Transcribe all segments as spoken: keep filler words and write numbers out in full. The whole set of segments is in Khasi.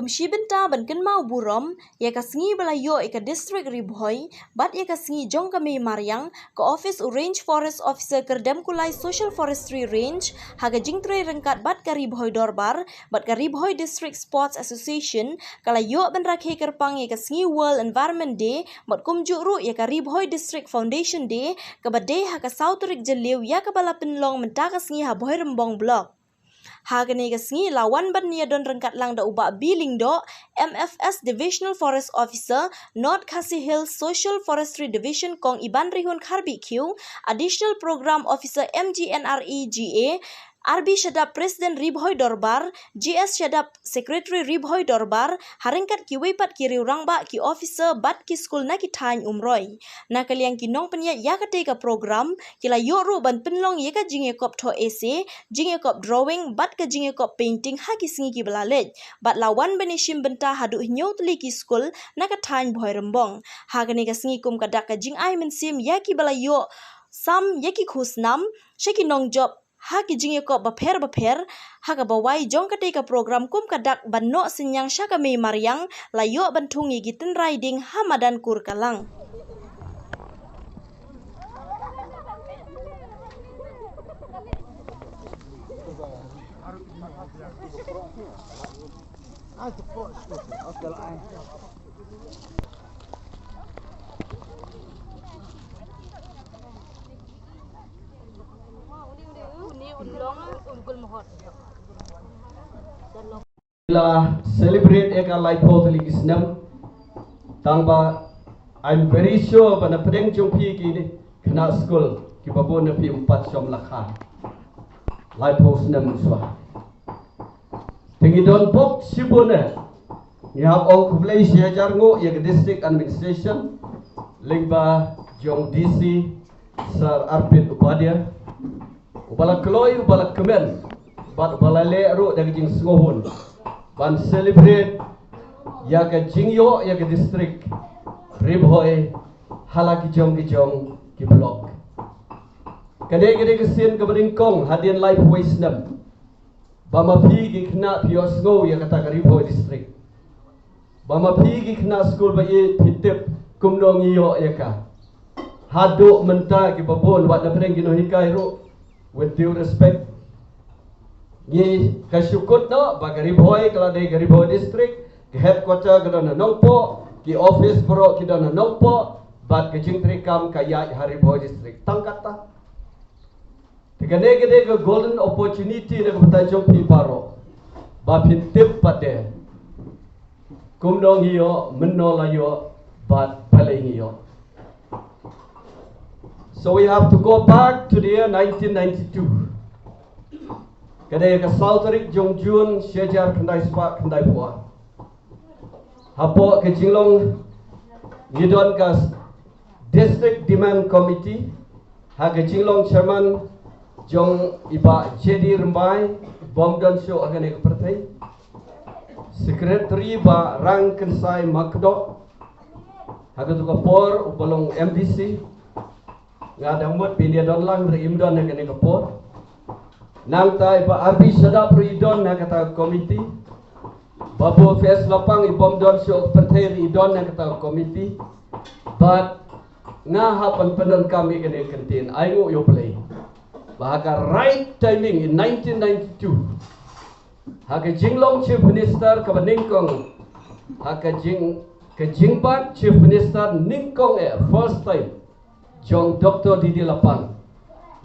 Shi bynta ban kynmaw burom ïa ka sngi ba la ïoh ïa ka District Ri Bhoi bad ïa ka sngi jong ka Mei Mariang, ka office u Range Forest Officer Kyrdemkulai Social Forestry Range ha ka jingtrei ryngkat bad ka Ri Bhoi Dorbar bad ka Ri Bhoi District Sports Association ka la ïoh ban rakhe kyrpang ïa ka sngi World Environment Day bad kumjuh ruh ïa ka Ri Bhoi District Foundation Day kaba dei ha ka saw tarik Jylliew ïa kaba la pynlong mynta ka sngi ha Bhoirymbong Block. Ha kane ka sngi la wan ban ïadon ryngkat lang da u Bah B Lyngdoh, M F S Divisional Forest Officer, North Khasi Hills Social Forestry Division, Kong Ibanrihun Kharbihkhiew, Additional Program Officer M G N R E G A, R B Shadap President Ri Bhoi Dorbar, G S Shadap Secretary Ri Bhoi Dorbar, ha ryngkat kiwei pat ki riew rangbah, ki officer bad ki skul na ki thaiñ Umroi. Na ka liang ki nongpynïaid ïa katei ka program ki la ïoh ruh ban pynlong ïa ka jingïakop thoh essay, jingïakop drawing bad ka jingïakop painting ha ki sngi kiba la leit. Bad la wan ban ïashim bynta haduh hynñiew tylli ki skul na ka thaiñ Bhoirymbong. Ha kane ka sngi kum ka dak ka jingai mynsiem ïa kiba la ïoh sam ïa ki khusnam sha ki nongjop ha ki jingïakop bapher bapher. Ha kaba wai jong katei ka program kum ka dak ban noh synñiang sha ka Mei Mariang la ïoh ban thung ïa ki tynrai dieng ha madan Kurkalang. La celebrate ïa ka laiphew tylli ki snem. Tang ba I'm very sure ba na pdeng jong phi ki khynnah skul kiba bun na phi ym pat shym la kha laiphew snem shuwa. Te ngi don bok shibun eh. Ngi hap ong khublei shi hajar nguh ïa ka District Administration lyngba jong D C Sir Arpit Upadhyay, uba la kloi, uba la kmen bad uba la leh ruh da ka jingsngewhun ban celebrate ïa ka jingïoh ïa ka district Ri Bhoi ha la ki jong ki jong ki block. Ka dei ka dei ka sien kaba nyngkong hadien laiphew snem ba ma phi ki khynnah phi ïohsngew ïa kata ka Ri Bhoi District. Ba ma phi ki khynnah skul ba ïeit phi tip kumno ngi ïoh ïa ka. Haduh mynta kiba bun wat na pdeng ki nonghikai ruh, with due respect, ngi ka shu kut noh ba ka Ri Bhoi ka la dei ka Ri Bhoi District, ka headquarter ka don ha Nongpoh, ki office baroh ki don ha Nongpoh, bad ka jingtrei kam ka ïaid ha Ri Bhoi District. Tang kata. Te kane ka dei ka golden opportunity na ka bynta jong phi baroh ba phin tip pat de kumno ngi ïoh, mynno la ïoh bad balei ngi ïoh. So we have to go back to the year nineteen ninety-two. Ka dei ka saw tarik jong June shi hajar khyndai spah khyndai phew ar. Hapoh ka jinglong ngi don ka District Demand Committee ha ka jinglong chairman jong i Bah J D Rymbai, bym don shuh ha kane ka pyrthei. Secretary Bah Rangkynsai Makdoh, ha katu ka por uba long M D C. Nga dang mut ba in ïa don lang hynrei im don ha kane ka por. Nangta i Bah R B Shadap ruh i don ha kata ka komiti. Babu F S Lapang i bym don shuh pyrthei ruh i don ha kata ka komiti. Bad nga hap ban pyndonkam ïa kane ka kyntien, ai nguh ïa U Blei ba ha ka right timing in nineteen ninety-two, ha ka jinglong Chief Minister kaba nyngkong, ha ka jing, ka jingbat Chief Minister nyngkong eh, first time, jong Doctor D D Lapang,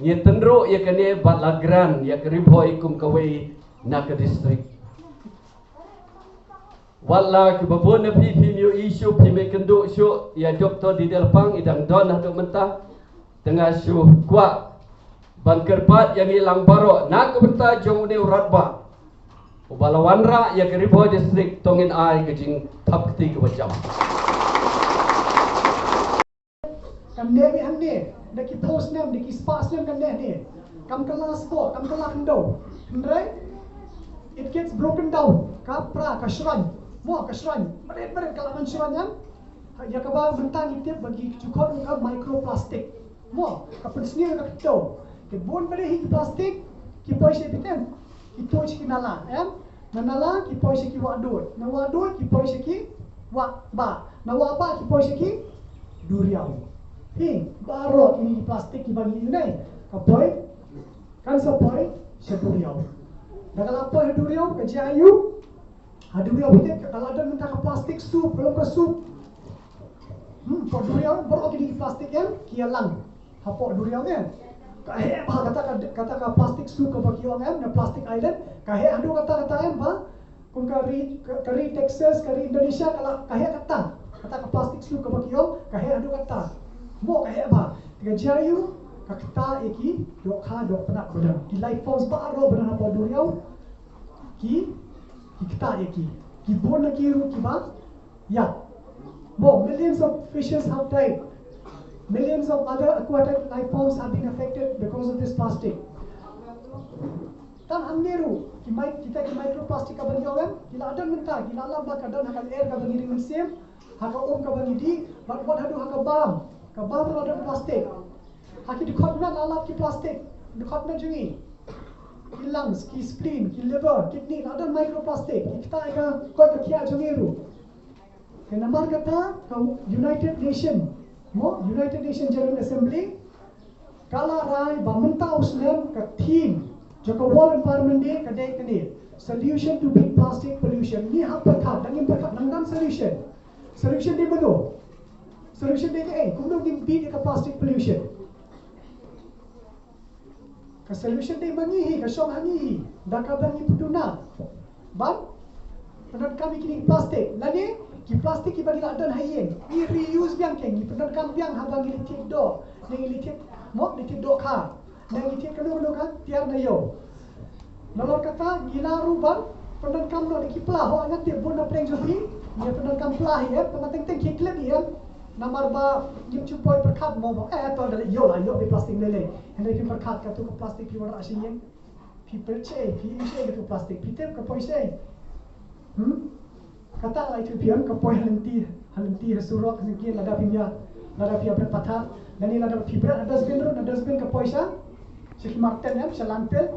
ngi tynruh ïa kane bad la grant ïa ka Ri Bhoi kum kawei na ka district. Wat la kiba bun na phi phim ïohi shuh, phim ïakynduh shuh ïa Doctor D D Lapang, i dang don haduh mynta. Te nga shu kwah ban kyrpad ïa ngi lang baroh na ka bynta jong une u rangbah uba la wanrah ïa ka Ri Bhoi District, to ngin ai ka jingthap kti kaba jam. Kan neh hangne, da ki phew snem, da ki spah snem kan neh hangne. Kam kylla spah, kam kylla khyndew. Hynrei it gets broken down. Ka pra, ka shrine. Mo, ka shrine. Marit, marit, ka la ban shrine ïa. Ïa kaba mynta ngi tip ba ki ju khot ka microplastic. Mo, ka pynsniew ka kdew. Te bun ba dei hi ki plastic, ki poi sha bitem. Ki tuid ki nala, em? Na nala ki poi sha ki wah dud. Na wah dud ki poi sha ki wah bah. Na wah bah ki poi sha ki duriaw. Hi, baroh kine ki plastik kiba ngi ïoh ne ka poi, kan sa poi sha duriaw. Da ka la poi sha duriaw, ka jia aïu? Ha duriaw bad ka la don mynta ka plastik soup, ka long ka soup. Hmm, ka duriaw, baroh kine ki plastik em ki ïalang hapoh duriaw ne. Ka heh bha kata ka, kata ka plastik soup kaba ki ong em, na plastic island. Ka heh haduh kata kata em ba kum ka ri, ka, ka ri Texas, ka ri Indonesia, ka la, ka heh kata. Kata ka plastik soup kaba ki ong, ka heh haduh kata. Mo ka heh bha. Te ka jia aïu? Ka ktah ïa ki dohkha dohpnat ba don. Ki life forms baroh ba don hapoh duriaw, ki, ki ktah ïa ki. Ki bun na ki ruh kiba ïap. Mo, millions of fishes have died. Millions of other aquatic life forms have been affected because of this plastic. Tang hangne ruh, ki mi-, kita ki microplastic kaba ngi ong em, ki la don mynta, ki la lap ba ka don ha ka lyer kaba ngi ri mynsiem, ha ka um kaba ngi dih, bad wat haduh ha ka bam, ka bam ruh la don plastik. Ha ki dkhot met la lap ki plastik, dkhot met jong ngi. Ki lungs, ki spleen, ki liver, kidney, la don microplastic, ki ktah ïa ka koit ka khiah jong ngi ruh. Te namar kata ka United Nation, mo, United Nation General Assembly, ka la rai ba mynta u snem ka theme jong ka World Environment Day ka dei kane, Solution to Beat Plastic Pollution. Ngi hap pyrkhat, dang ngim pyrkhat nang don solution. Solution dei mano? Solution dei kaei? Kumno ngin beat ïa ka plastic pollution? Ka solution dei ma ngi hi, ka shong ha ngi hi. Da kaba ngi pynduna ban pyndonkam ïa kine ki plastik. Lane ki plastik kiba ngi la don ha ïing, ngi reuse biang, ngi pyndonkam biang haba ngi leit thied doh, ne ngi leit thied, mo, leit thied dohkha, ne ngi thied kano kano ka tiar na ïew. Nalor kata ngi lah ruh ban pyndonkam noh da ki pla. Ho, nga tip bun na pdeng jong phi ngi pyndonkam pla hi em, tang teng teng ki klet hi em. Namar ba ngim ju poi pyrkhat mo ba, eh, to da leit ïoh la ïoh beit plastik lei lei. Hynrei phi pyrkhat katu ka plastik phi wanrah sha ïing, phi peit shaei, phi im shaei katu ka plastik, phi tip ka poi shaei? Hmm? Kata nga la ïathuh ïa phi em, ka poi ha lynti, ha lynti, ha surok, ha syngkien, lada phim ïa, lada phi ïa bret pathar, lane lada phi bret ha dustbin ruh, na dustbin ka poi sha, sha ki marten em, sha landfill.